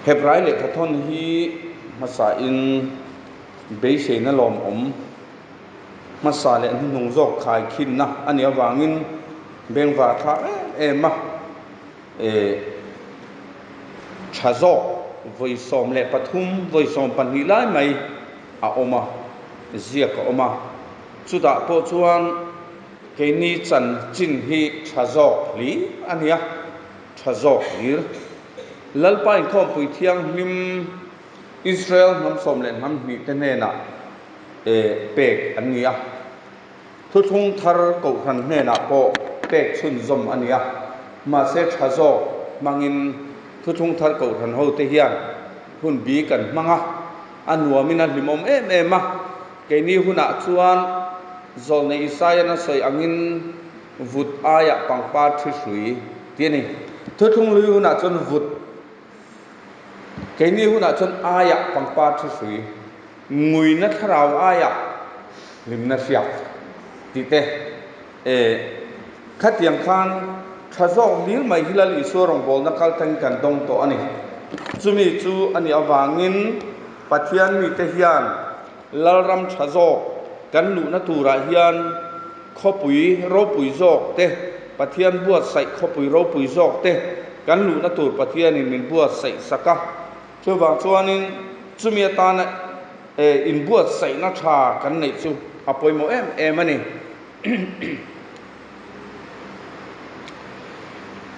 Hebrai lehkhathawn hi hmasain beiseina lawmawm hmasa leh hnuhnung zawk khaikhinna a nih avangin bengvar thlak em em a, tha zawk vawi 13, vawi 12 lai mai a awm a, ziak a awm a. Chutah pawh chuan keini chanchin hi tha zawk hlir a ni a, tha zawk hlir. Lalpa inkhawmpui thianghlim Israel hnam sawm leh hnam hnih te hnenah pek an ni a. Thuthlung thar kohhran hnenah pawh pek chhunzawm a ni a. Mahse tha zawk hmangin thuthlung thar kohhran hote hian hun bi kan hmang a, a nuamin a hlimawm em em a. Keini hunah chuan Zawlnei Isaiah-na sawi angin vut aiah pangpar thi hrui tih a ni. Thuthlung lui hunah chuan vut, keini hunah chuan aiah pangpar thi hrui, nguina thlarau aiah hlimna hriak tih te e khatiang khan tha zawk hlir mai hi Lal Isua rawngbawlna kal tangin kan dawng tawh a ni. Chumi chu a nih avangin Pathian mite hian Lalram tha zawk kan luhna turah hian Khawpui ropui zawk te, Pathian buatsaih khawpui ropui zawk te kan luhna tur Pathianin min buatsaih sak a. Chuvang chuanin chumi atana inbuatsaihna tha kan neih chu a pawimawh em em a ni.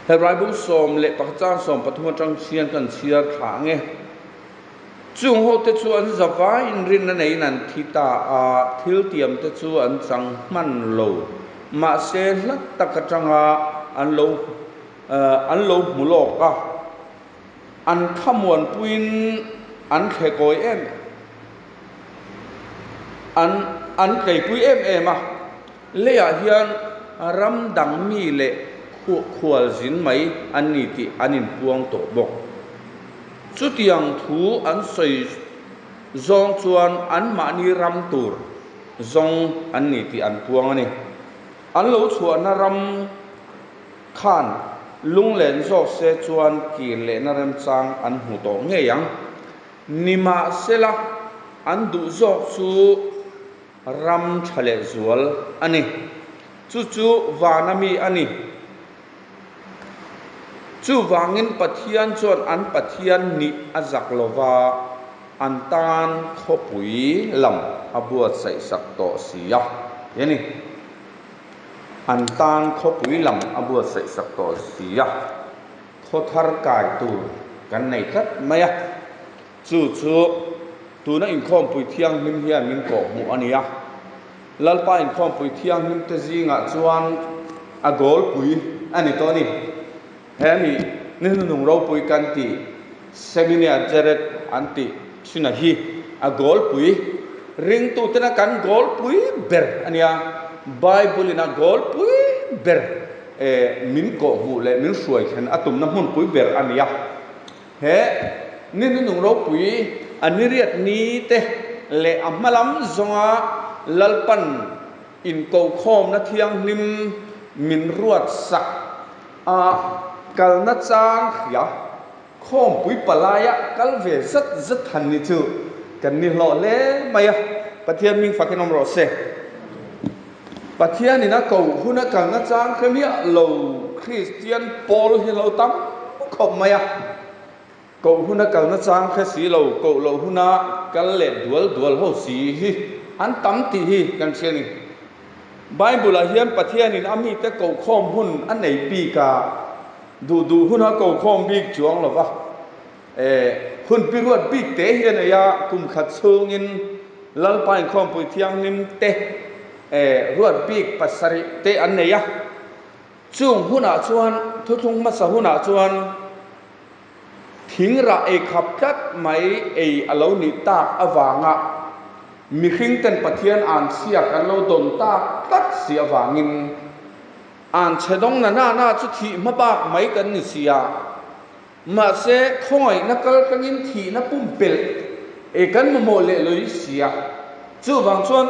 Hebrai bu 11 chang 13 atang hian kan chhiar thla ang e. Chung hote chu an zavai inrinna neiin an thi ta a, thil tiamte chu an chang hman lo. Mahse, hla tak atanga an lo an lo hmu lawk a, an thlamuanpuiin an thlekawi em an an tleipui em em a. Leiah hian ram dang mi leh khualzin mai an ni tih an inpuang tawh bawk. Chutiang thu an sawi zawng chuan anmahni ram tur zawng an ni tih an puang a ni. An lo chhuahna ram khan lunglen zawk se chuan kir lehna remchang an hmu tawh ngei ang. Nimahsela, an duh zawk chu Ram tha leh zual a ni. Chu chu vana mi a ni. Chuvangin Pathian chuan an Pathian nih a zak lo va, an tan khawpui lam a buatsaih sak tawh si a, ti a ni. An tan khawpui lam a buatsaih sak tawh si a, khaw thar kai tur kan nei tlat mai a. Chu chu tuna inkhawmpui thianghlim hian min kawhhmuh a ni a. Lalpa inkhawmpui thianghlim te zingah chuan a goalpui a ni tawh a ni. He mi ni hnunung ropui kan tih Seminia Jared an tih thin a hi a goalpui ringtutena kan goalpui ber a nia. Bible in a goalpui ber min kawhhmuh leh min hruai thlen a tumna hmunpui ber a ni a. He ni hnunung ropui a niriat ni te leh a hma lam zawnga Lalpan inkokhawmna thianghlim min ruat sak a kalna chang hria khawmpui palaia kal ve zat zat han ni chu kan ni hlawh hle mai a, Pathian hming fakin awm rawh se. Pathianin a koh huna kalna chang hre miah lo Kristian pawl hi lo tam khawp mai a. Koh huna kalna chang hre si lo, koh loh huna kal leh dual dual ho si hi an tam tih hi kan hria a ni. Bible-ah hian Pathianin a mite kohkhawm hun a nei bik a, duh duh huna kohkhawm bik chuang lo va. Hun pi ruat bik te hi a nei a, kum khat chhungin Lalpa inkhawmpui thianghlim te ruat bik pasarih te an nei a. Chung hunah chuan thuthlung hmasa hunah chuan thing rah ei khap tlat mai ei a lo nih tak avanga mihring ten Pathian anchhia kan lo dawn tak tlat si avangin anchhe dawng na na na chu thih hma bak mai kan ni si a. Mahse, khawngaihna kal tangin thihna pumpelh e kan mamawh leh lo i si a. Chuvang chuan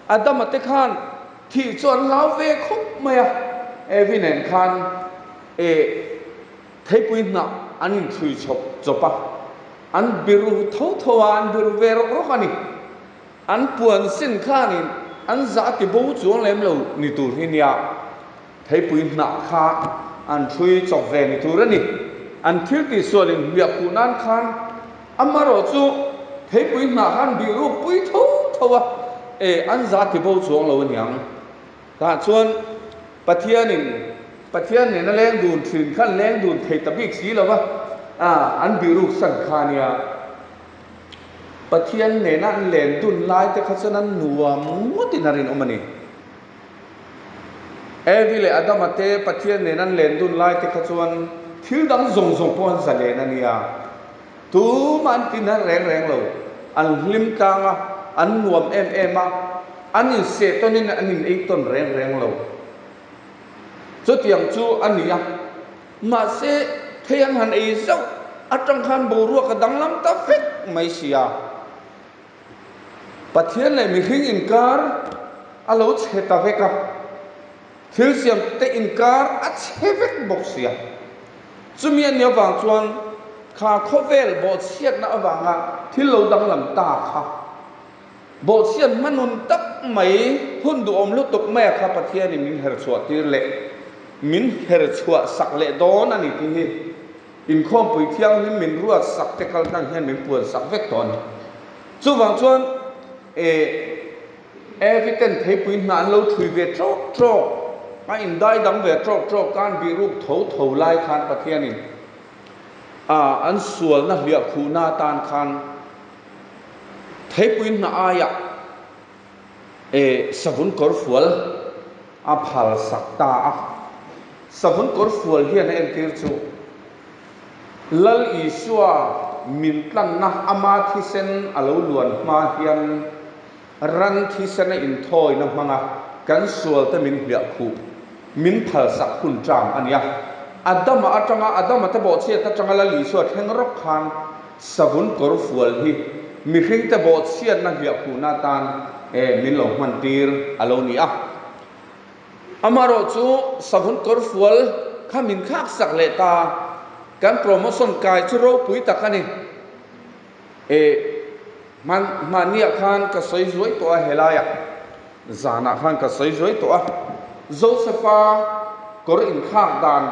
Adama te khan thih chu an hlau ve khawp mai a, Evi nen khan e theipui hnah an inthlui chawp chawp a. An biru tho tho a, an biru ve rawk rawk a ni. An puan sin khanin an zah ti bo chuang lem lo ni tur hi nia. Theipui hnah kha an hrui chawp ve ni tur a ni. An thil tihsual in hliah khuh nan khan amarawh chu theipui hnah kha an bih ruk pui tho tho a, e an zah ti bo chuang lo a niang. Tah chuan Pathianin Pathian nena leng dun thin kha an leng dun thei ta bik si lo va, an bih ruk san kha a nia. Pathian nena an len dun lai te kha chuan an nuam ngawtin a rinawm a ni. Evi leh Adama te Pathian nen an len dun lai te kha chuan thil dang zawng zawng pawh an zalen a nia. Tumah an ti nar reng reng lo. An hlim tlang a, an nuam em em a, an inseh tawnin an in ei tawn reng reng lo. Chutiang chu a ni a. Mahse, thei an han ei zauh atang khan boruak a danglam ta vek mai si a. Pathian leh mihring inkar a lo chhe ta vek a, thil siam te inkar a chhe vek bawk si a. Chumi a nih avang chuan kha khawvel bawhchhiatna avanga thil lo danglam ta kha bawhchhiat hmanun tak mai hun duhawm lutuk maia kha Pathianin min herchhuah tir leh min herchhuah sak leh dawn a ni tih hi Inkhawmpui thianghlim min ruat sak te kal tlang hian min puan sak vek tawh a ni. Chuvang chuan e Evi ten theipui hna an lo thui ve trawk trawk, a indai dang ve trawk trawk ka an bih ruk tho tho lai khan Pathianin a an sualna hliah khuhna atan khan theipui hna aiah E savun kawr fual a phal sak ta a. Savun kawr fual hian a entir chu Lal Isua min tlanna ama thisen a lo luan hma hian ran thisena inthawina hmanga kan sualte min hliah khuh, min phal sak hun ṭam a nia. Adama aṭanga Adama te bawhchhiat aṭanga Lal Isua thleng rawk khan Savun kawr fual hi mihringte bawhchhiatna hliahkhuhna atan min lo hmantir a lo ni a. Amaherawh chu savun kawr fual kha min thlak sak leh ta, kan promotion kai chu ropui tak a ni. E hman hmanniah khan ka sawi zuai tawh a helaiah zanah khan ka sawi zuai tawh a, Joseph-a kawr inthlak dan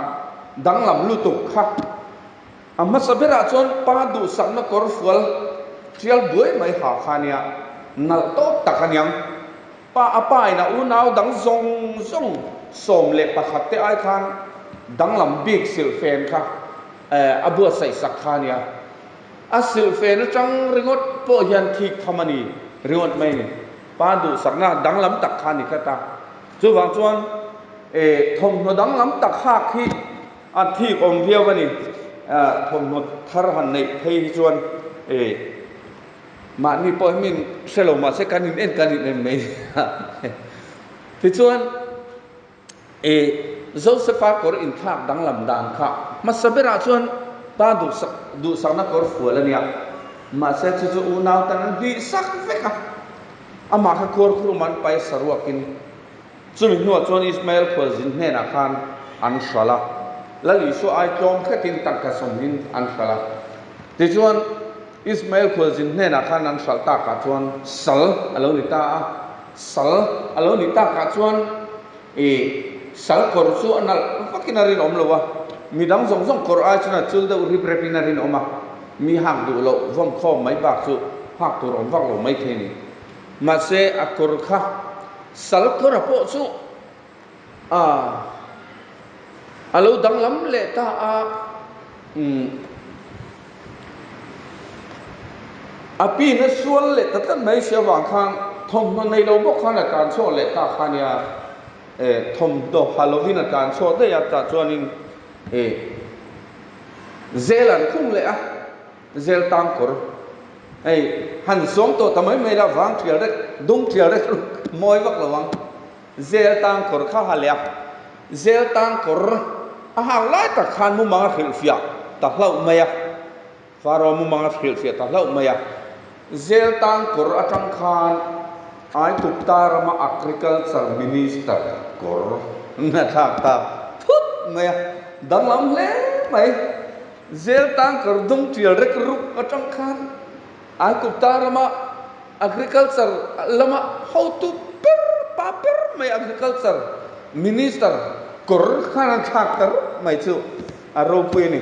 danglam lutuk kha A hmasa berah chuan pa duhsakna kawr fual tial buai mai ha kha ania, nalh tawk tak aniang. Pa a pa in a unau dang zawng zawng 11 te ai khan danglam bik silhfen kha a buatsaih sak kha ania. A silhfen atang ringawt pawh hian thik tham a ni ringawt mai a ni. Pa duhsakna danglam tak kha a ni tlat a. Chuvang chuan thawmhnaw danglam tak hak hi A thik awm viau a ni. Thawmhnaw thar han neih phei hi chuan mahni pawh hi min hre lo mahse kan in en kan in en mai a. Tichuan Josepha kawr inthlak danglam dan kha hmasa berah chuan pa duhsak duhsakna kawr fual a nia. Mahse chu chu unau tan an hlih sak vek a. Amah kha khuar khuruma an pai saruakin Chumi hnuah chuan Ismael khualzin hnenah khan an hralh a, Lal Isua ai tlawm hretin tangka sawmhin an hralh a. Tichuan, Ismael khualzin hnenah khan an hralh takah chuan sal a lo ni ta a. Sal a lo ni takah chuan i sal kawr chu a nalh vakin a rinawm lo a, midang zawng zawng kawr ai chuan a chul deuh rip repin a rinawm a, mi hak duh loh vawm khawm mai bak chu hak tur awm vak lo maithei a ni. Mahse, a kawr kha sal kawra pawh chu a a lo danglam leh ta a, umm a pin a sual leh ta tlat mai si avang khan thawmhnaw nei lo bawk khan a tlan chhuak leh ta kha nia, eh thawmhnaw ha lovin a tlan chhuak daih a, tah chuanin eh zel an khung leh a. Zel tang kawr hei han sawm tawh ta mai mai la vang thial rek dum thial rek mawi vak lo ang. Zel tang kawr kha ha leh a, zel tang kawr a hak lai tak khan mumang a hrilhfiah ta hlauh mai a, Faro mumang a hrilhfiah ta hlauh mai a. Zel tang kawr atang khan Aigupta rama Agriculture Minister kawr a thlak ta thut mai a, danglam hle mai. Zel tang kawr dum tial rek ruk. atang khan Aigupta rama agriculture lama hotu ber pa ber mai agriculture minister kawr khan a thlak ta rup mai chu a ropui a ni.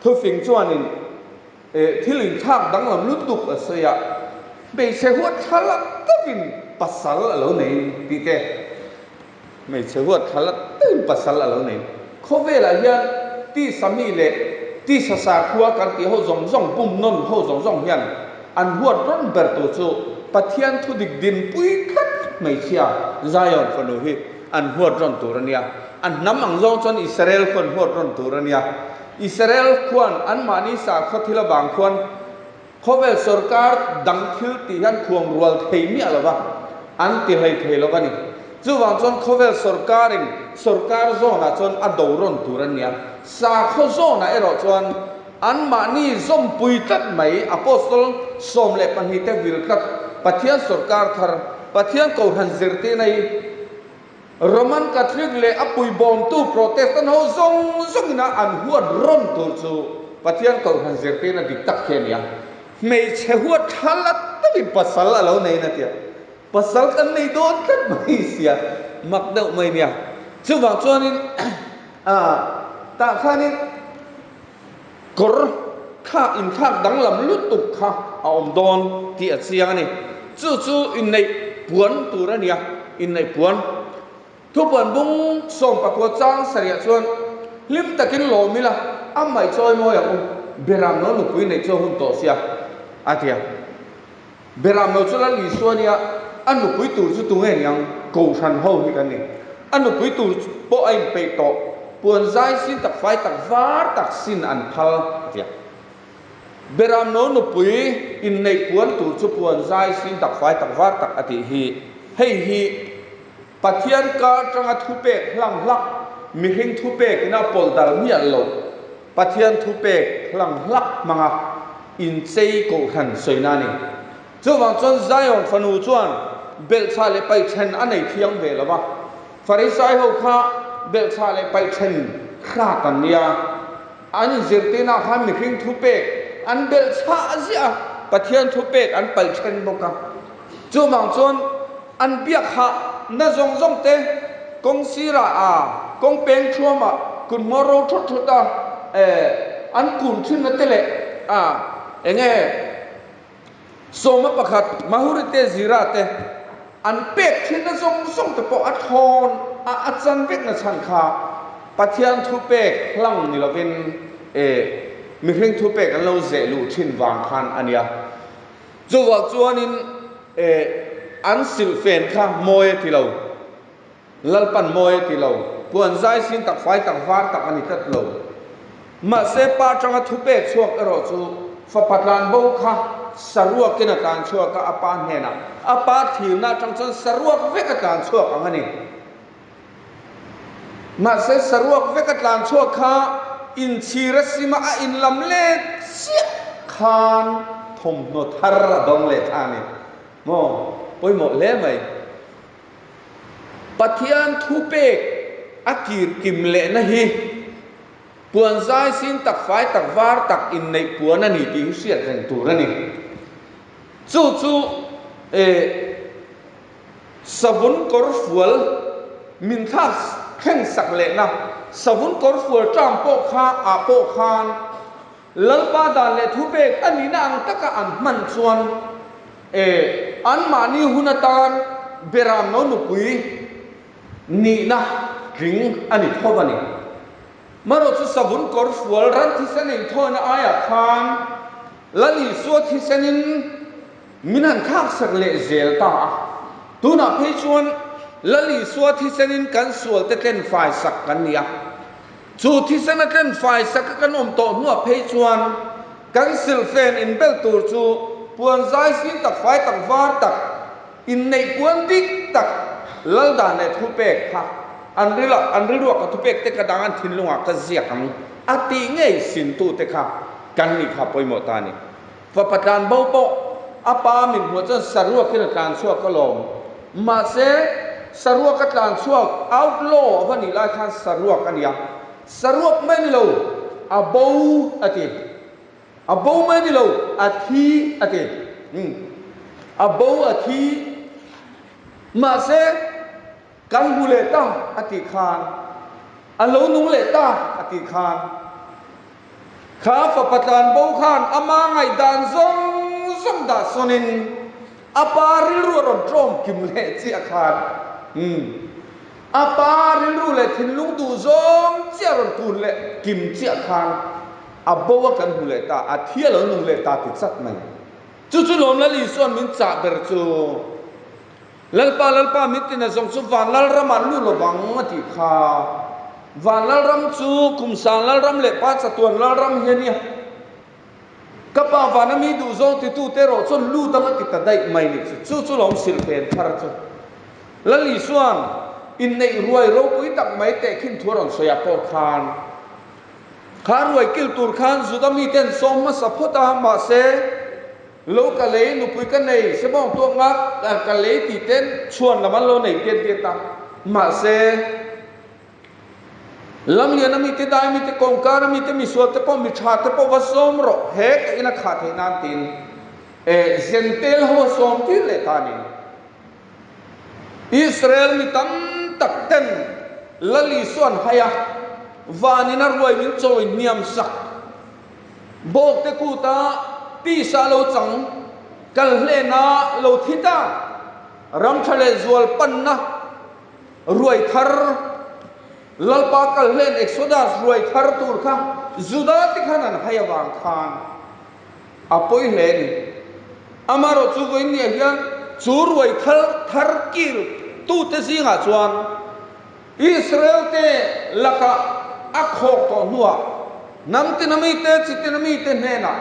Thufing chuanin thil inthlak danglam lutuk a sawi a, hmeichhe huat thla la takin pasal a lo nei tih te. Hmeichhe huat thla la takin pasal a lo nei. Khawvelah hian tisa mi leh tisa sakhua kan tih ho zawng zawng bum nawn ho zawng zawng hian an huat rawn ber tur chu Pathian thudik dinpui tlat hmeichhia Zion fanu hi an huat rawn tur a nia. A hnam ang zawng chuan Israel khuan huat rawn tur a nia. Israel khuan anmahni sakhaw thil avang khuan Khawvel sorkar dang thil tih hian khuam rual thei miah lo va, an ti hlei thei lo va ni. Chuvang chuan khawvel sorkarin sorkar zawnah chuan a do rawn tur a nia. Sakhaw zawnah erawh chuan anmahni zawmpui tlat mai Apostol 12 te vil tlat Pathian sorkar thar, Pathian kohhran zirtirna hi Roman Catholic leh a puibawmtu Protestant ho zawng zawngina an huat rawn tur chu Pathian kohhran zirtirna dik tak hi a ni a. Hmeichhe huat tha la takin pasal a lo nei na tia. Pasal kan nei dawn tlat mai sia, mak deuh mai nia. Chuvang chuanin tah khanin kawr kha inthlak danglam lutuk kha a awm dawn tih a chiang a ni. Chu chu inneih puan tur a nia, inneih puan. Thupuan bung 19 chang sarih chuan hlim takin lawm ila, a mai chawi mawi ang u, Beram no nupui neih chu a hun tawh sia, a ti a. Beram lo chu Lal Isua nia, a nupui tur chu tunge ni ang? Kohhran ho hi kan ni. A nupui tur pawh a inpeih tawh, puan zai sin tak fai tak var tak sin an phal a ti a. Beram no nupui inneih puan tur chu puan zai sin tak fai tak var tak a tih hi. Hei hi Pathian kar atanga thupek hlang hlak, mihring thupek ina pawlh dal miah loh, Pathian thupek hlang hlak hmanga inchei kohhran sawina a ni. Chuvang chuan Zion fanu chuan belhchhah leh paih then a nei thiang ve lo va. Farisai ho kha belhchhah leh paih then hrat an nia. An inzirtirnaah khan mihring thupek an belhchhah ziah a, Pathian thupek an paih then bawk a. Chuvang chuan an biak hah na zawng zawng te kawng sirah a kawng peng thuamah kut hmawr ro thut thut a eh an kun thinna te leh a enge sawma pakhat Mahuri te Zira te an pek thinna zawng zawng te pawh a thlawn a a chan vek na chhan kha Pathian thupek hlang ni lovin eh mihring thupek an lo zeh luh thin vang khan a nia. Chuvang chuanin eh an silhfen kha mawi a ti lo, Lalpan mawi a ti lo, puan zai sin tak fai tak var tak a ni tlat lo. Mahse pa atanga thupek chhuak erawh chu fapa tlanbo kha saruakin a tlan chhuak a, a pa hnenah a pa thirna atang chuan saruak vek a tlan chhuak ang a ni. Mahse saruak vek a tlan chhuak kha inchhir a sima a inlam let chiah khan thawmhnaw thar a dawng leh tha a ni maw? Pawimawh hle mai. Pathian thupek a kir kim lehna hi puan zai sin tak fai tak var tak inneih puan a ni tih hi hriat reng tur a ni. Chu chu eh. Savun kawrfual min thlak thleng sak lehna savun kawrfual ṭam pawh kha ah pawh khan Lalpa dan leh thupek a nihna ang taka an hman chuan e anmahni hun atan Beram no nupui nihna tling a ni tho a ni. Marawh chu savun kawrfual ran thisen inthawina aiah khan Lal Isua thisenin Min han thlaksak leh zel ta a, tunah phei chuan Lal Isua thisenin kan sualte tlen faisak kan ni a. Chu thisena tlen faisak a kan awm tawh hnuah phei chuan kan silhfen inbel tur chu puan zai sin tak fai tak var tak, inneih puan dik tak Lal dan leh thupek kha an ril an rilruah ka thupek te ka dang an thinlungah ka ziak ang a tih ngei sintute kha kan nih kha pawimawh ta a ni. Fapa tlan bo pawh a pa min hmuh chuan saruakin a tlan chhuak alawm. Mahse, saruak a tlan chhuak, outlaw a va nih lai khan saruak a nia. Saruak mai ni lo, a bo a ti. A bo mai a ni lo, a thi a ti. Umm. A bo a thi. Mahse, kan hmu leh ta a tih khan, a lo nung leh ta a tih khan, kha fapa tlan bo khan ama ngaihdan zawng zawng dah sawnin a pa rilru a rawn tlawm kim leh chiah khan, umm. A pa rilru leh thinlung duh zawng chiah rawn kun leh kim chiah khan a bo a kan hmu leh ta, a thi a lo nung leh ta ti chat mai. Chu chu lawm Lal Isua'n min chah ber chu, Lalpa, Lalpa min tina zawng chu van Lalramah lu lovang a tih kha. Van Lalram chu kum sang Lalram leh pa chatuan Lalram hi a nia. Ka pa vana mi duh zawng titute erawh chuan lu dang a ti ta daih mai nih chu. Chu chu lawm silhfen thar chu. Lal Isua'n inneih ruai ropui tak mai tehkhin thu a rawn sawi ah pawh khan kha ruai kil tur khan Juda miten sawm hmasa phawt a, mahse lo ka lei nupui ka nei sebawng tuak nga ka lei tih ten chhuan lam an lo nei tiat tiat a, mahse Lamlian a mite, dai mite, kawngkar a mite, misual te pawh, mi tha te pawh va sawm rawh, he ka in a khah theih nan tiin eh Zentel ho a sawm tir leh ta a ni. Israel mi tam tak ten Lal Isua'n hai a, van in a ruai min chawi hniam sak. Bawk te kut a tisa lo chang, kal hlena lo thi ta, ram tha leh zual panna, Ruai thar, Lalpa kal hlen Exodus ruai thar tur kha Juda te khan an hai avang khan a pawi hle a ni. Amaherawh chu vawiin-niah hian chu ruai thar thar kil tute zingah chuan Israel te lakah a khawk tawh hnuah hnam tina mite, chi tina mite hnenah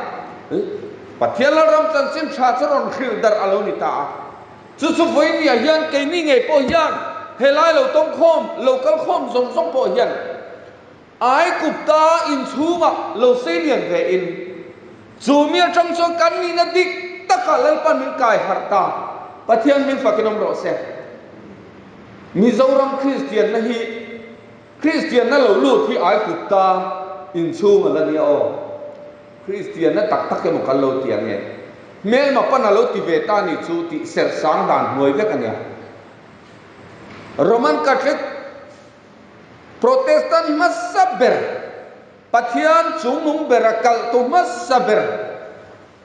Pathian Lalram chanchin tha chu rawn hrilh darh a lo ni ta a. Chu chu vawinia hian keini ngei pawh hian helai lo tawngkhawm, lo kalkhawm zawng zawng pawh hian Aigupta inchhungah lo seilian ve in chu mi atang chuan kan nihna dik takah Lalpan min kai harh ta. Pathian min fakin awm rawh se. Mizoram Kristianna hi Kristianna lo lut hi Aigupta inchhung a la nia aw. Kristianna tak tak emaw kan lo ti ang e. Hmelma pan a lo ti ve ta nih chu tih serh sang dan hnuai vek a nia. Roman Catholic Protestant hmasa ber, Pathian chungnung bera kalhtu hmasa ber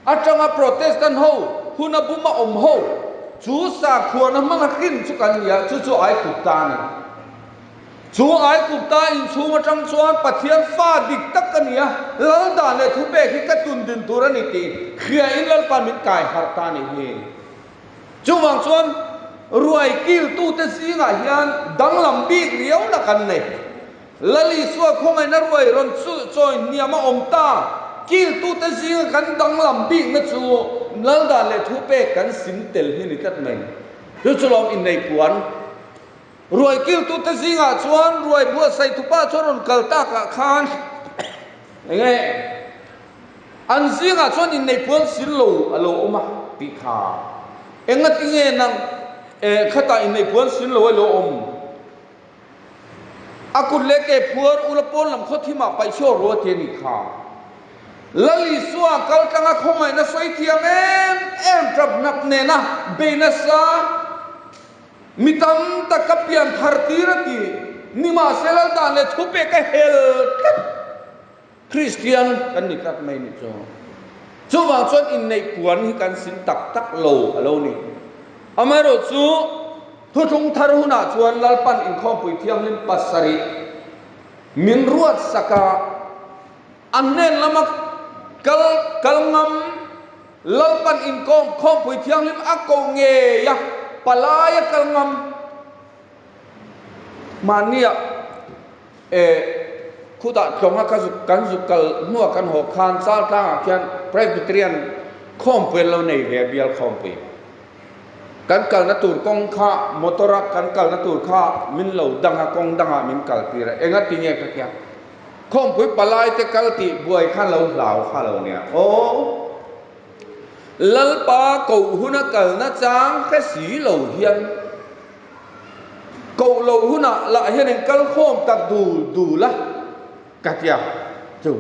atanga Protestant ho huna buma awm ho chu sakhuana hmanga hrin chu kan ni a, chu chu Aigupta a ni. Chu Aigupta inchhung atang chuan Pathian fa dik tak ka ni a, lal dan leh thupek hi ka tun din tur a ni tih hriain Lalpa min kai harh ta a nih hi. Chuvang chuan ruai kiltute zingah hian danglam bik riauna kan nei. Lal Isua khawngaihna ruai rawn chawi hniam a awm ta, kiltute zinga kan danglam bikna chu lal dan leh thupek kan sim tel hi ni tlat mai. Chu chu lawm inneih puan. Ruai kiltute zingah chuan ruai buatsaih tupa chuan rawn kal takah khan enge an zingah chuan inneih puan sil lo a lo awm a tih kha engatinge nang eh khatah inneih puan sil lo a lo awm a kut leh ke phuar ula pawn lam khaw thimah paih chhuak ru a ti a nih kha. Lal Isua kal tlanga khawngaihna sawi thiam em em tap hnap nena bei nasa Mi tam tak ka pian thar tir a ti. Nimahse Laldan leh thupek a hel tlat. Kristian kan ni tlat mai ni chu. Chuvang chuan inneih puan hi kan sin tak tak lo a lo ni. Amaherawh chu thuthlung thar hunah chuan Lalpan inkhawmpui thianghlim pasarih min ruat sak a, a hnen lama kal kal ngam Lalpan inkawm khawmpui thianghlim a ko ngei a, palai a kal ngam. Mahnia eh khutah tlawnga ka zuk kan zuk kal hnuah kan haw khan Chaltlangah khian Presbyterian khawmpui an lo nei ve a bial khawmpui. Kan kalna tur kawng kha motor a kan kalna tur kha min lo dang a kawng dangah min kal tir a, enga ti nge ka tia. Khawmpui palai te kal tih buai kha lo hlau kha lo nia aw. Lalpa koh huna kalna chang hre si lo hian koh loh hunah lah hian in kal khawm tak dul dul a ka tia chu.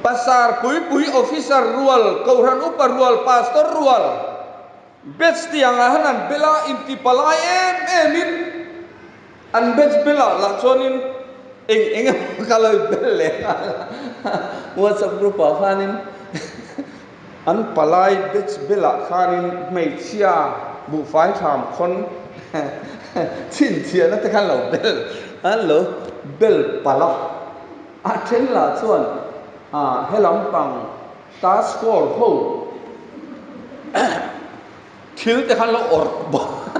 Pasar pui pui officer rual, kohhran upa rual, pastor rual, batch tiangah han an bel a, inti palai em em in an batch belah lah chuanin eng eng emaw ka lo bel leh nghal a, WhatsApp group ah khanin an palai batch belah khanin hmeichhia buhfai thlam khawn chhinchhiahna te kha an lo bel an lo bel palh a. A then lah chuan he lampang task force ho thil te khan lo awrh bawk a,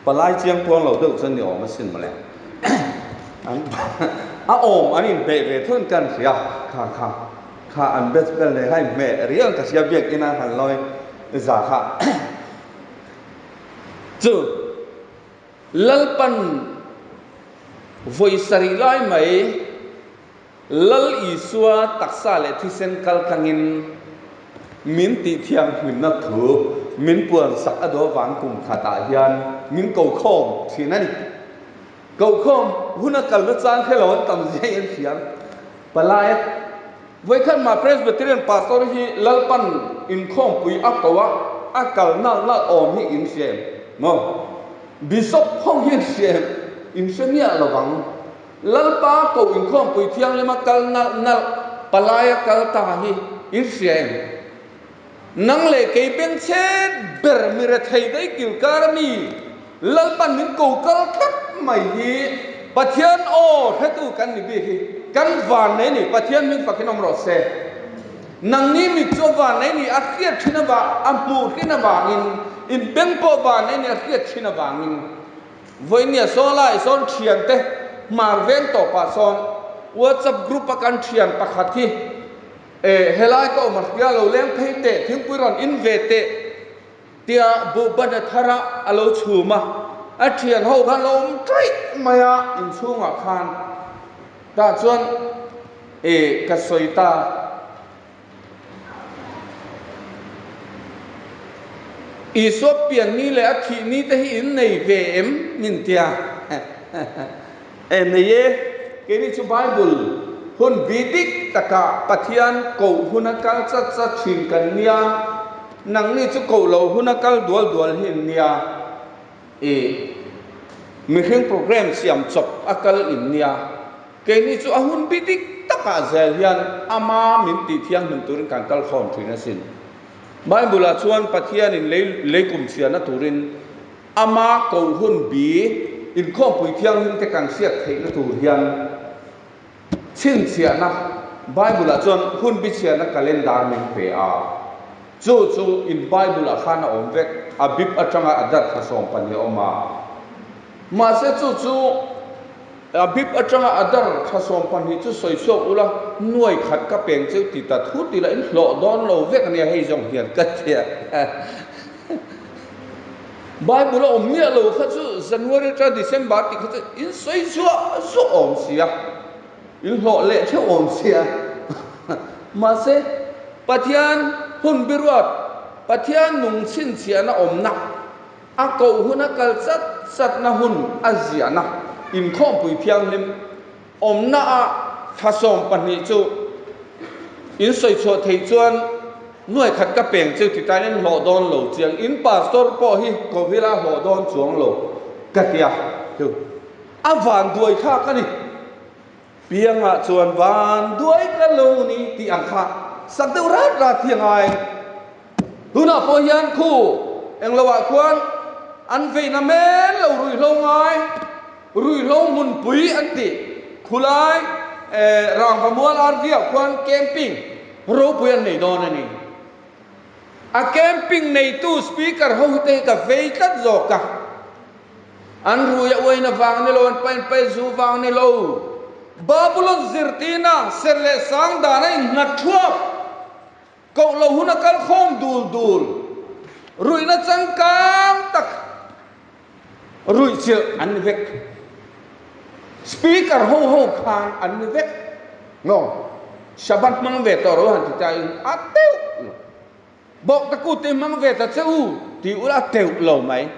palai chiang kuang lo deuh chuan ni awm asin mawle. An a awm an inhmeh ve thun ka an hria kha kha kha an batch bel nen kha inhmeh riau ka hria biakin a han lawi za kha chu. Lalpan vawi sarih lai mai Lal Isua taksa leh thisen kal tlangin min tihthianghlimna thu min puansak a duh avang kum khatah hian min kokhawm thin a ni. Kokhawm huna kalna chang khe lo an tam zia in hria. Palai vawikhat mah Presbyterian Pastor hi Lalpan inkhawmpui a ko a, a kal nalh nalh awm hi in hria em? Maw? Bishop ho hi an hria em? In hre miah lo vang. Lalpa ko inkhawmpui thianghlima kal nalh nalh palaia kal ta hi in hria em? Nang leh kei bengchhet ber mi rethei daih kilkar a mi Lalpan min ko kal tlat mai hi Pathian aw hretu kan ni bik hi kan vannei ni Pathian hming fakin awm rawh se. Nangni mit chu a vannei ni a hriat thin avang a hmuh thin avangin in beng pawh vannei ni a hriat thin avangin vawinia sawn lai sawn thiante hmar veng tawpah sawn WhatsApp group a kan thian pakhat hi E, helai ka awm a hria lo leng phei teh, thingpui rawn in ve teh tia buhban a thar a, a lo chhum a, a thian ho khan lo awm ṭaih mai a inchhungah khan tah chuan e ka sawi ta. Isua pian ni leh a thih ni te hi in nei ve em min tia. E nei e, keini chu Bible hun bi dik takah Pathian koh huna kal chat chat thin kan nia, nangni chu koh lo huna kal dual dual hi in nia, i mihring program siam chawp a kal in nia, keini chu a hun bi dik takah zel hian ama min tih thianghlim turin kan kal khawm thin asin. Bible ah chuan Pathianin lei leikum chhiarna turin Ama koh hun bi inkhawmpui thianghlim te kan hriat theihna tur hian chhinchhiahna Bible-ah chuan hun bi chhiarna calendar min pe a. Chu chu in Bible-ah khan a awm vek, Abib atanga Adar thla 12 a awm a. Mahse chu chu Abib atanga Adar thla 12 chu sawi chhuak ula, nuai khat ka peng cheu ti ta thu ti la in hlawh dawn lo vek ania hei zawng hian ka tia. Bible a awm miah lo kha chu January atanga December tih kha chu in sawi zuah zuah awm sia, in hlawh leh theuh awm sia. Mahse Pathian hun biruat, Pathian nung chhinchhiahna awmna, a koh huna kal chat chatna hun a ziahna inkhawmpui thianghlim Awmna a thla 12 chu in sawi chhuah theih chuan nuai khat ka peng cheu ti tain in hlawh dawn lo chiang in pastor pawh hi kovila hlawh dawn chuang lo ka tia chu a van duai thlak a ni. Piangah chuan van duai ka lo ni tih ang kha sak deuh rat rat hi a ngai. Tunah pawh hian khu engloah khuan an veina men lo ruihhlo ngai. Ruihhlo hmunpui an tih khulai Rangvamual RV ah khuan camping ropui an nei dawn a ni. A camping neitu speaker ho hi te hi ka vei tlat zawk a. An rui a uain avang ni lo, an pain paih zu vang ni lo. Babulon zirtirna serh leh sang dan a innghat thuap. Koh lo hun a kal khawm dul dul. Ruihna changkang tak ruih chilh an ni vek. Speaker ho ho khan an ni vek. No. Shabbat hmang ve tawh ro han ti ta in a teuh lo. Bawk ta kut te hmang ve ta che u ti ula a teuh lo mai.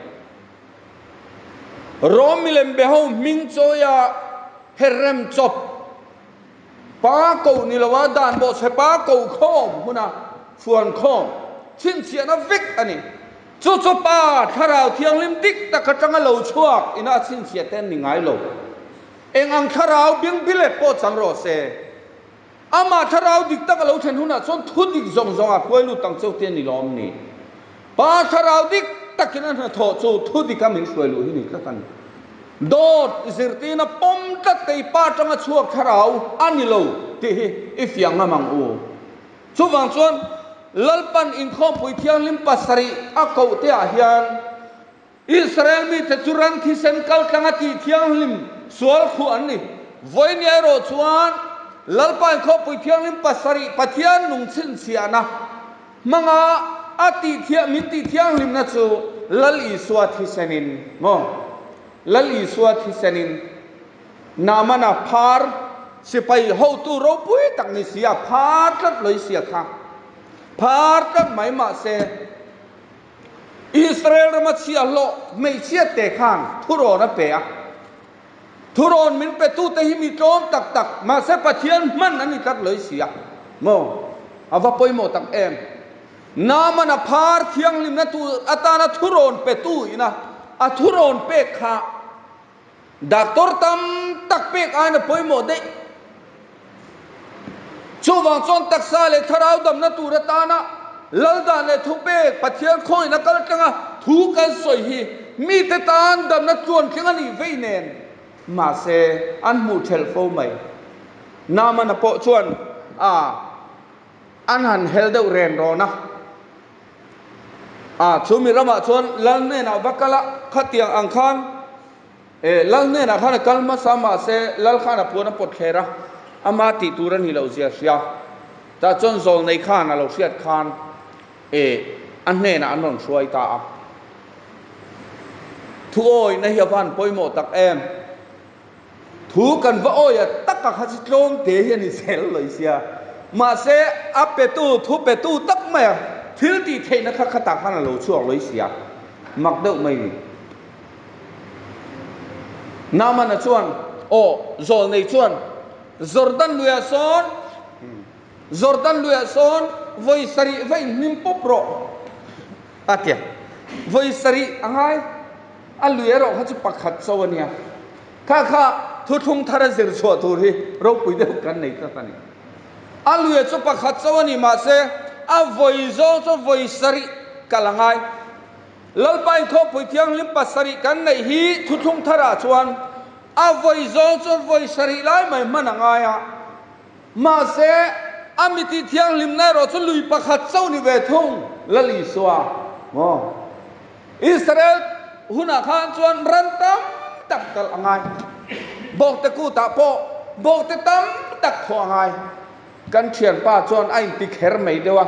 Rom milem be ho hming chawia herrem chawp. Pa koh ni loa dan bawhchhe pa koh khawm huna fuan khawm chhinchhiahna vek a ni. Chu chu Pa Thlarau Thianghlim dik tak atanga lo chhuak ina a chhinchhiah te an ni ngai lo. Eng ang thlarau bingbilet pawh chang rawh se. Amah thlarau dik tak a lo thlen hunah chuan thu dik zawng zawng a hruai lut ang cheu te a ni lawm ni. Pa thlarau dik takin a hnathawh chu thu dika min hruai luh hi ni tlat a ni. Dawt zirtirna pawm tlat te i pa atanga chhuak thlarau a ni lo tih hi i fiah ngam ang u. Chuvang chuan Lalpan inkhawmpui thianghlim pasarih a koh te ah hian Israel mite chu ran thisen kal tlanga tih thianghlim sual khuh an ni. Vawinia erawh chuan Lalpa inkhawmpui thianghlim pasarih Pathian nung chhinchhiahna hmanga a tih thiah min tih thianghlimna chu Lal Isua thisenin maw? Lal Isua thisenin Naamana phar sipai hotu ropui tak ni si a phar tlat lawih sia kha phar tlat mai mahse Israel rama chhiahhlawh hmeichhia te khan thurawn a pe a. Thurawn min petute hi mi tlawm tak tak, mahse Pathian hman an ni tlat lo i si a. Maw? A va pawimawh tak em! Naaman a phar thianghlimna tur atana thurawn petu ina a thurawn pek kha Doctor tam tak pek aiin a pawimawh daih. Chuvang chuan taksa leh thlarau damna tur atana Laldan leh thupek Pathian khawiin a kal tlang a, thu kan sawi hi mite tan damna tluantling a nih vei nen mahse an hmuh thelh fo mai. Naamana pawh chuan a an han hel deuh ren rawn a. A, chu mi ramah chuan Lal hnenah va kal a, khatiang ang khan e, Lal hnenah khan a kal hmasa mahse Lal khan a puan a pawt thler a, ama tih tur a nih loh zia hria. Tah chuan Zawlnei khan a lo hriat khan e, a hnenah an rawn hruai ta a. Thuawihna hi a va han pawimawh tak em? Thu kan va awi a tak a kha chu tlawm te hi a ni zel lo i sia. Mahse a petu, thu petu tak mai a thil tih theihna kha khatah khan a lo chhuak lo i sia. Mak deuh mai ni. Naamana chuan, Aw, Zawlnei chuan, Jordan luiah sawn, Jordan luiah sawn vawi sarih va inhlim pawp rawh, a ti a. Vawi sarih a ngai. A lui erawh kha chu pakhat chauh a nia. Kha kha thuthlung thar a zir chhuah tur hi ropui deuh kan nei tlat a ni. A lui chu pakhat chauh a ni mahse a vawi zawng chu vawi sarih kal a ngai. Lalpa inkhawmpui thianghlim pasarih kan neih hi thuthlung tharah chuan a vawi zawng chu vawi sarih lai mai hman a ngai a. Mahse a miti thianghlimna erawh chu lui pakhat chauh ni ve thung Lal Isua maw? Israel hunah khan chuan ran tam tak talh a ngai. Bawkte kutah pawh bawkte tam tak thawh a ngai. Kan thianpa chuan a inti kher mai deuh a,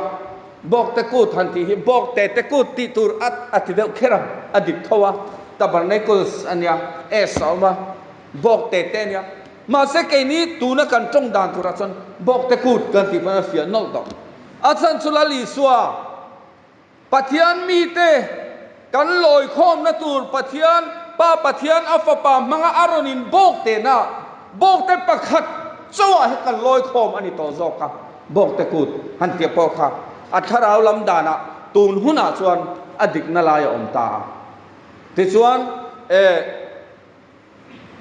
bawkte kut han tih hi bawkte te kut tih tur a a ti deuh kher a, a dik tho a, tabernacles a nia, S a awm a, bawkte te a nia. Mahse keini tuna kan tawng dan turah chuan bawkte kut kan tih pawn a fiah nawlh tawh. A chhan chu Lal Isua. Pathian mite kan lawikhawmna tur Pathian, Pa Pathian a Fapa hmanga a rawn in bawk tehna bawkte pakhat chauhah hi kan lawikhawm a ni tawh zawk a, bawkte kut han tih pawh kha a thlarau lam danah tun hunah chuan a dikna lai a awm ta a. Tichuan, eh.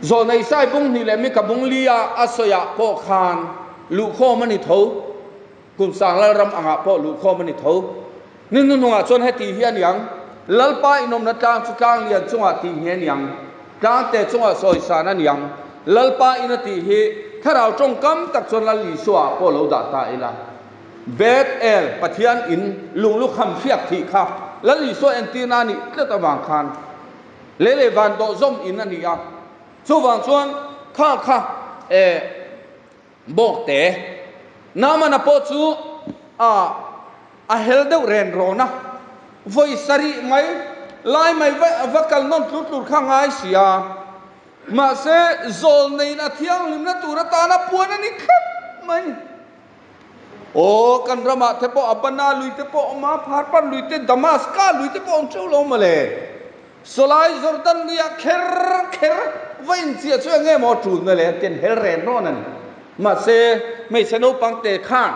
Zawlnei Sai bung hnih leh Mika bung li a a sawiah pawh khan luhkhawm a ni tho. Kum sang Lalram angah pawh luhkhawm a ni tho. Ni hnuhnungah chuan heti hi a ni ang, Lalpa inawmna tlang chu tlang lian chungah tih nge a ni ang? Tlangte chungah sawisan a ni ang. Lalpa in a tih hi thlarau tawngkam tak chuan Lal Isua ah pawh lo dah ta ila. Beth El, Pathian in lunglukham hriak thih kha Lal Isua entirna a nih tlat avang khan, Lei leh van dawh zawm in a ni a, chuvang chuan kha kha eh bawkte Naamana pawh chu a a hel deuh ren rawn a, vawi sarih mai lai mai va va kal nawn tlur tlur kha ngai si a, mahse zawl neiin a thianghlimna tur atana puan a ni tlat mai. Aw, kan ramah te pawh Abana lui te pawh awm a, Pharpar lui te, Damaska lui te pawh awm teuh lo mawle. Sawlai Jordan luiah kher kher va inchiah chu eng nge maw a tul na le an ti an hel ren rawn a ni. Mahse, hmeichhe naupang te khan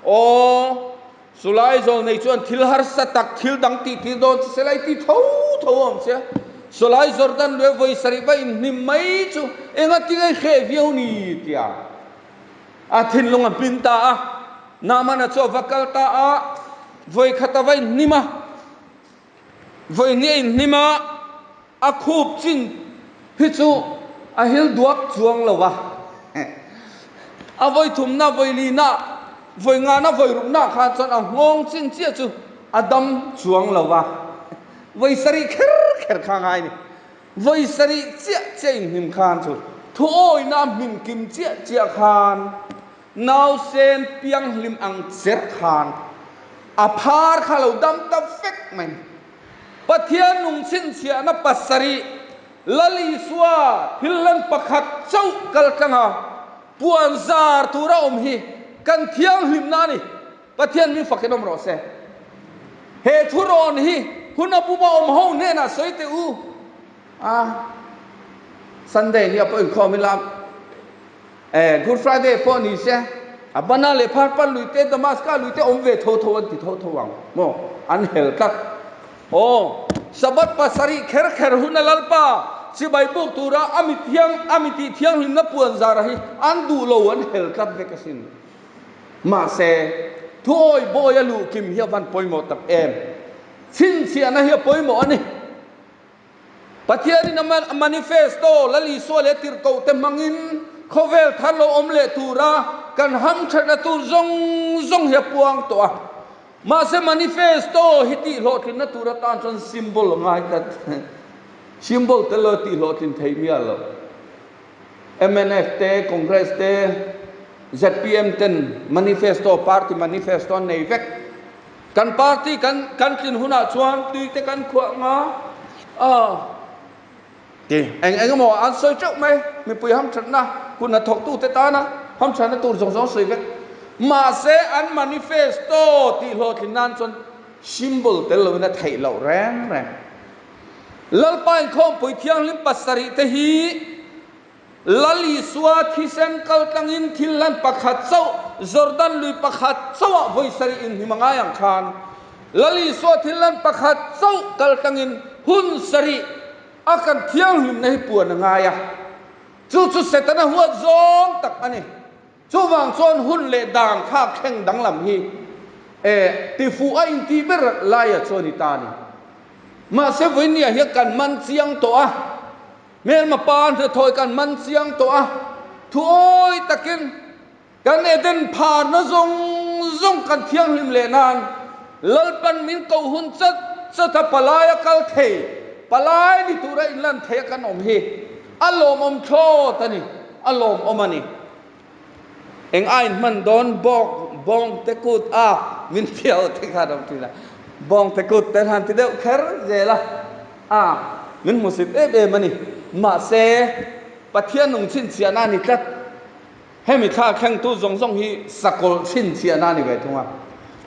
aw Chulai zawlnei chuan thil harsa tak thil dang tih tir dawn che se lai ti tho tho a awm sia. Chulai Jordan leh vawi sarih va inhnim mai chu engati nge hreh viau ni tia a thinlung a hmin ta a. Naamana chu a va kal ta a, vawi khat a va inhnim a, vawi hnih a inhnim a, A khup chin hi chu a hil duak chuang lo a, a vawi thumna, vawi lina, vawi ngana, vawi rukna khan chuan a nghawng chin chiah chu a dam chuang lo a, vawi sarih kher kher kha a ngai a ni. Vawi sarih chiah chiah inhnim khan chu thuawina a hmin kim chiah chiah khan nausen pianghlim ang cher khan a phar kha a lo dam ta vek mai. Pathian nung chhinchhiahna pasarih Lal Isua thil hlan pakhat chauh kal tlanga puan zar tura awm hi kan thianghlimna a ni. Pathian min fakin awm rawh se. He thurawn hi hun a buma awm ho hnenah sawi teh u. A Sunday hi a pawh inkhawm ila. Eh, Good Friday pawh ni se, a bana leh Pharpar lui te, Damaska lui te awm ve tho tho an ti tho tho ang maw? An hel tlat. Aw, Sabbath pasarih kher kher huna Lalpa chibai buk tura a mi thiang, a mi tih thianghlimna puan zara hi an duh lo, an hel tlat vek asin. Mahse, thuawi bawia luh kim hi a van pawimawh tak em? Chhinchhiahna hi a pawimawh a ni. Pathianin a manifesto Lal Isua leh tirhkohte hmangin khawvel thar lo awm leh tura kan hamthatna tur zawng zawng hi a puang tawh a. Mahse manifesto hi tihhlawhtlinna tur atan chuan symbol a ngai tlat. Symbol tel lo tihhlawhtlin thei miah lo. Mnf te, Congress te, zpm ten manifesto, party manifesto an nei vek. Kan party kan kan tlin hunah chuan tui te kan khuah nga a ti eng eng emaw an sawi teuh mai mipui hamthatna hun a thawktute tana hamthatna tur zawng zawng sawi vek mahse an manifesto tih hlawhtlin nan chuan symbol tel loin a theih loh reng reng Lalpa inkhawmpui thianghlim pasarih te hi Lal Isua thisen kal tlangin thil hlan pakhat chauh, Jordan lui pakhat chauhah vawi sarih inhnim a ngai ang khan, Lal Isua thil hlan pakhat chauh kal tlangin hun sarih a kan thianghlimna hi puan a ngai a. Chu chu Setana huat zawng tak a ni. Chuvang chuan hun leh dan thlak thleng danglam hi e tifuh a intih ber laia chu a ni ta a ni. Mahse vawinia hian kan man chiang tawh a. Hmelma pa hnathawih kan man chiang tawh a, thuawi takin kan Eden pharna zawng zawng kan thianghlim leh nan Lalpan min koh hun chat chat a palai a kal thei, palai ni tura inlan thei a kan awm hi a lawmawm thlawt a ni, a lawmawm a ni. Eng a inhman dawn bawk bawng te kut a min fiau te khan awm thin a, bawng te kut te han ti deuh kher zel a. A, min hmusit em em a ni. Mahse, Pathian nung chhinchhiahna a ni tlat. Hemi thla thlengtu zawng zawng hi sakawlh chhinchhiahna a ni ve thung a.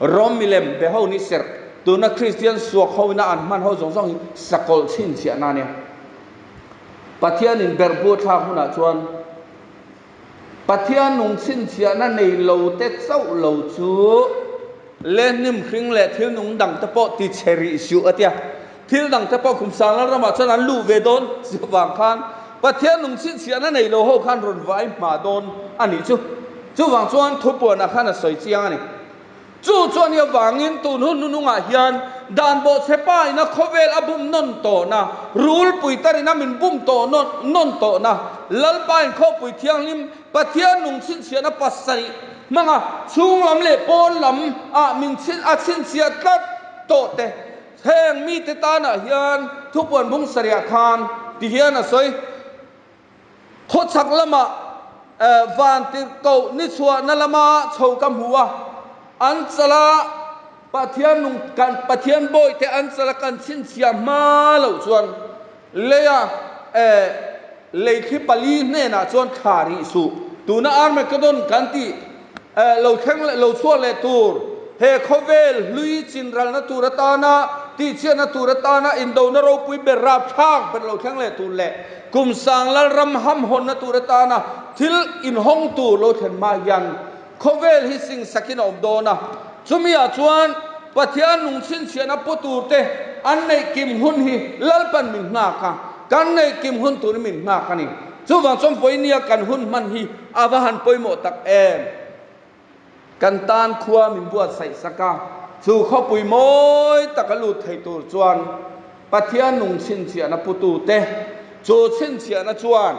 Rom milem be ho ni serh, tuna Kristian suak ho ina an hman ho zawng zawng hi sakawlh chhinchhiahna a nia. Pathianin berhbu a thlak hunah chuan Pathian nung chhinchhiahna nei lo te chauh lo chu le hnim hring leh thil nung dang te pawh ti chhe rih suh a tia. Thil dang te pawh kum sang lalramah chuan an luh ve dawn si avang khan Pathian nung chhinchhiahna nei lo ho khan rawn vai hma dawn a nih chu. Chuvang chuan thupuanah khan a sawi chiang a ni. Chu chuan i avangin tun hun nunungah hian dan bawhchhe pa ina khawvel a bum nawn tawhna, rulpui tarina min bum tawh nawn tawhna, Lalpa inkhawpui thianghlim Pathian nung chhinchhiahna pasarih hmanga chhunglam leh pawn lam ah min chhin a chhinchhiah tlat tawh te heng mite tanah hian thupuan bung sarihah khan ti hian a sawi. Khawchhak lamah vantirhkoh ni chhuahna lama chho ka hmu a, an chala Pathian nung kan Pathian bawihte an chala kan chhinchhiah hma loh chuan leia leithli pali hnenah chuan thla rih suh. Tuna Armageddon kan tih lo thleng leh lo chhuak leh tur he khawvel hlui chinralna tur atana tihchhiatna tur atana indona ropui ber rapthlak ber lo thleng leh tur leh kum sang lalram hamhawnna tur atana thil inhawng tur lo thlen hma hian. Khawvel hi singsakin a awm dawn a, chumiah chuan Pathian nung chhinchhiahna pu turte an neih kim hun hi Lalpan min nghak a, kan neih kim hun turin min nghak a ni. Chuvang chuan vawinia kan hun hman hi a va han pawimawh tak em! Kan tan khua min buatsaih sak a, chu khawpui mawi taka lut thei tur chuan Pathian nung chhinchhiahna putute, chu chhinchhiahna chuan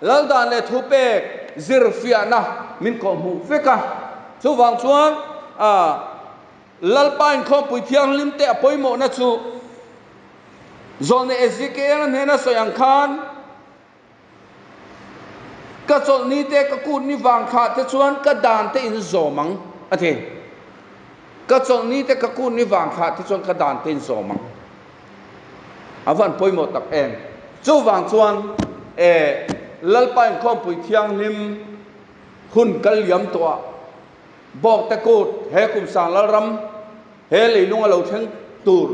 Laldan leh thupek zirfiahna min kawhhmuh vek a. Chuvang chuan Lalpa inkhawmpui thianghlim te a pawimawhna chu Zawlne Ezekiel-a hnena sawi ang khan, Ka chawlhni te, ka kutni vang thlah te chuan ka dan te in zawm ang, a ti. Ka chawlhni te, ka kutni vang thlah te chuan ka dan te in zawm ang. A van pawimawh tak em. Chuvang chuan e Lalpa inkhawmpui thianghlim hun kal liam tawh ah Bawkte kut he Kumsang Lalram he leilung a lo thleng tur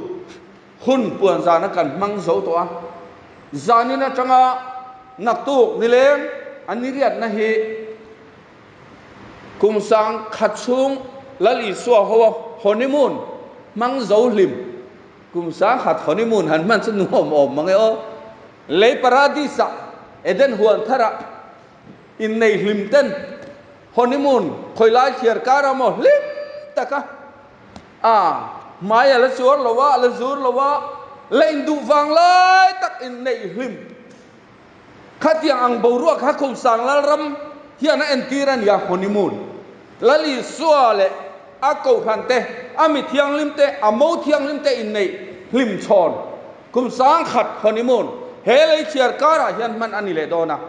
Hun puan zana kan hmang zo tawh a, zanin atanga naktuk nileng a niriatna hi kum sang khat chhung Lal Isua ho a honeymoon hmang zo hlim, kum sang khat honeymoon han hman chu nuam awm mang e aw, lei paradis ah Eden huan tharah innei hlim ten honeymoon khawilai thliar kar a maw hlim taka A hmai a la chuar lo a, a la zur lo a, la induh vang lai tak in neih hlim. Khatiang ang boruak kha Khumsang Lalram hian a entir a nia, honeymoon. Lal Isua leh a kohhran te, a mi thianghlim te, a mo thianghlim te inneih hlim chhawn. Khumsang khat honeymoon he lei chhiar karah hian hman a ni leh dawn a.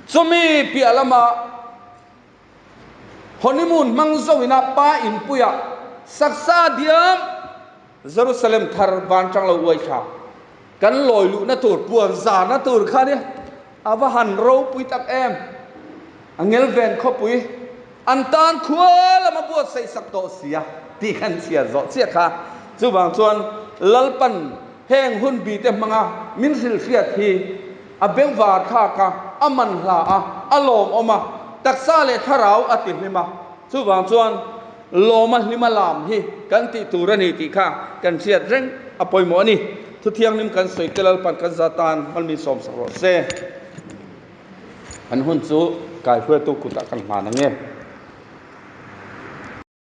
Chumi piah lama Honeymoon hmang zoina pa inpuia saksa diam Jerusalem thar vantlang lo uai thla kan lawi luhna tur puan zahna tur kha nia a va han ropui tak em. A ngelven khawpui an tan khua lama buatsaih sak tawh sia tih khan chhiar zawh chiah kha. Chuvang chuan Lalpan heng hun bite hmanga min hrilhhriat hi A bengvar thlak a, a man hla a, a lawmawm a, taksa leh thlarau a ti hlim a. Chuvang chuan lawma hlima lam hi kan tih tur a ni tih kha kan hriat reng a pawimawh a ni. Thu thianghlim kan sawi te Lalpan kan za tan hmalmi sawmsak rawh se. An hun chu kaihruaitu kutah kan hlan ang e.